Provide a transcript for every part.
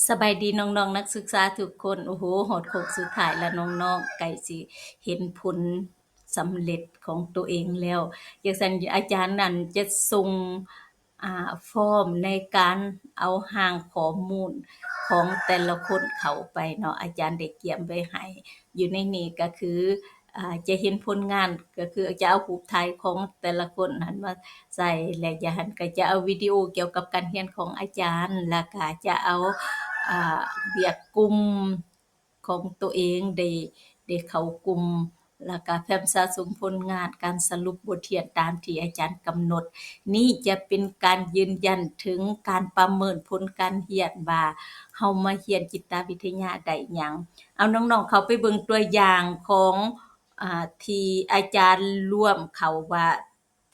ສະບາຍດີນ້ອງໆນັກສຶກສາທຸກຄົນ. ໂອ້ໂຫ ຮອດໂຄ້ງສຸດທ້າຍແລ້ວນ້ອງໆ ໃກ້ຊິເຫັນຜົນສຳເລັດຂອງໂຕເອງແລ້ວ. ຈັ່ງຊັ້ນອາຈານນັ້ນຈະສົ່ງ ອາ ຟອມໃນການເອົາຮ່າງຂໍ້ມູນຂອງແຕ່ລະຄົນເຂົ້າໄປເນາະ, ອາຈານໄດ້ກຽມໄວ້ໃຫ້. ຢູ່ໃນນີ້ກະຄື ອາ ຈະເຫັນຜົນງານ ກະຄືຈະເອົາຮູບຖ່າຍຂອງແຕ່ລະຄົນຫັ້ນມາໃສ່ ແລະ ຈາກຫັ້ນກະຈະເອົາວິດີໂອກ່ຽວກັບການຮຽນຂອງອາຈານ ແລ້ວກະຈະເອົາ ອາ ວຽກກຸ່ມຂອງໂຕເອງໄດ້ ໄດ້ເຂົ້າກຸ່ມ ແລ້ວກະແຟ້ມສະສົມຜົນງານ ການສະຫຼຸບບົດຮຽນຕາມທີ່ອາຈານກຳນົດ. ນີ້ຈະເປັນການຢືນຢັນເຖິງການປະເມີນຜົນການຮຽນວ່າ ເຮົາມາຮຽນຈິດຕະວິທະຍາໄດ້ຫຍັງ. ເອົານ້ອງໆເຂົ້າໄປເບິ່ງຕົວຢ່າງຂອງ ອາ ທີ່ອາຈານລວມເຂົ້າວ່າ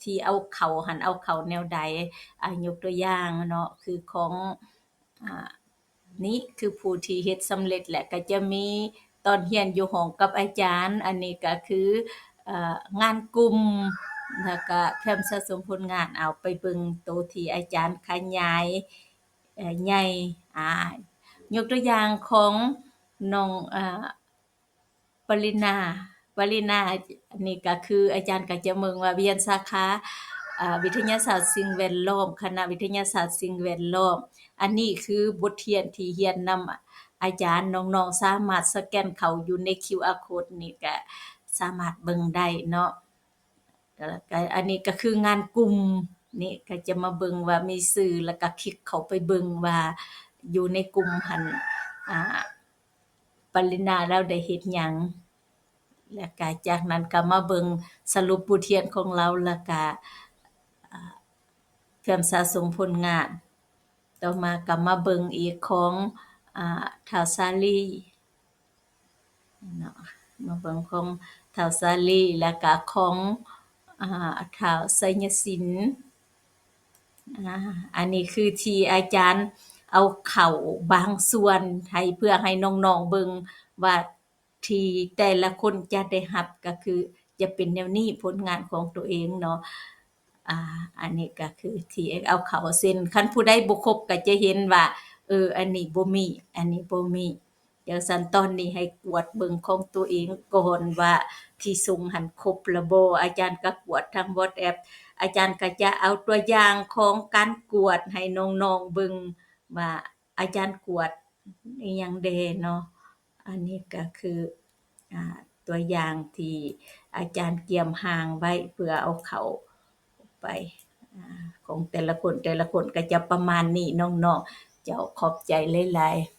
ທີ່ເອົາເຂົ້າຫັ້ນ ເອົາເຂົ້າແນວໃດ. ອາ ຍົກຕົວຢ່າງເນາະ ຄືຂອງ ອາ ນີ້ຄືຜູ້ທີ່ເຮັດສຳເລັດ ແລະ ກະຈະມີຕອນຮຽນຢູ່ຫ້ອງກັບອາຈານ. ອັນນີ້ກະຄື ເອີ ງານກຸ່ມ ແລ້ວກະແຟ້ມສະສົມຜົນງານ. ເອົາໄປເບິ່ງໂຕທີ່ອາຈານຂະຫຍາຍ ເອີ ໃຫຍ່ ອາ ຍົກຕົວຢ່າງຂອງນ້ອງ ອາ ປະລິນາ ປະລິນາ ອັນນີ້ກະຄືອາຈານກະຈະເບິ່ງວ່າຮຽນສາຂາ ອາ ວິທະຍາສາດສິ່ງແວດລ້ອມ ຄະນະວິທະຍາສາດສິ່ງແວດລ້ອມ. ອັນນີ້ຄືບົດຮຽນທີ່ຮຽນນຳອາຈານ, ນ້ອງໆສາມາດສະແກນເຂົ້າຢູ່ໃນຄິວອາໂຄດນີ້ກະສາມາດເບິ່ງໄດ້ເນາະ. ກະ ກະ ອັນນີ້ກະຄືງານກຸ່ມ ນີ້ກະຈະມາເບິ່ງວ່າມີຊື່ ແລ້ວກະຄລິກເຂົ້າໄປເບິ່ງວ່າຢູ່ໃນກຸ່ມຫັ້ນ ອາ ປະລິນາລາວໄດ້ເຮັດຫຍັງ ແລ້ວກະຈາກນັ້ນກະມາເບິ່ງສະຫຼຸບບົດຮຽນຂອງລາວ ແລ້ວກະ ອາ ເຄື່ອງສະສົມຜົນງານ. ຕໍ່ມາກະມາເບິ່ງອີກຂອງ ອາ ທ້າວສາລີເນາະ, ມາເບິ່ງຂອງທ້າວສາລີ ແລ້ວກະຂອງ ອາ ທ້າວໄຊຍະສິນ. ອາ ອັນນີ້ຄືທີ່ອາຈານເອົາເຂົ້າບາງສ່ວນໃຫ້ ເພື່ອໃຫ້ນ້ອງໆເບິ່ງວ່າ ທີ່ແຕ່ລະຄົນຈະໄດ້ຮັບ ກະຄືຈະເປັນແນວນີ້ ຜົນງານຂອງໂຕເອງເນາະ. ອາ ອັນນີ້ກະຄືທີ່ເອົາເຂົ້າ ເຊັ່ນ ຄັນຜູ້ໃດບໍ່ຄົບກະຈະເຫັນວ່າ ເອີ ອັນນີ້ບໍ່ມີ ອັນນີ້ບໍ່ມີ. ຈັ່ງຊັ້ນຕອນນີ້ໃຫ້ກວດເບິ່ງຂອງໂຕເອງກ່ອນວ່າທີ່ສົ່ງຫັ້ນຄົບລະບໍ່. ອາຈານກະກວດທາງ WhatsApp ອາຈານກະຈະເອົາຕົວຢ່າງຂອງການກວດໃຫ້ນ້ອງໆເບິ່ງວ່າ ອາຈານກວດອີ່ຫຍັງແດ່ເນາະ. ອັນນີ້ກະຄື ອາ ຕົວຢ່າງທີ່ອາຈານກຽມຮ່າງໄວ້ເພື່ອເອົາເຂົ້າໄປ ອາ ຂອງແຕ່ລະຄົນ, ແຕ່ລະຄົນກະຈະປະມານນີ້ນ້ອງໆ. ເຈົ້າ ຂອບໃຈຫຼາຍໆ.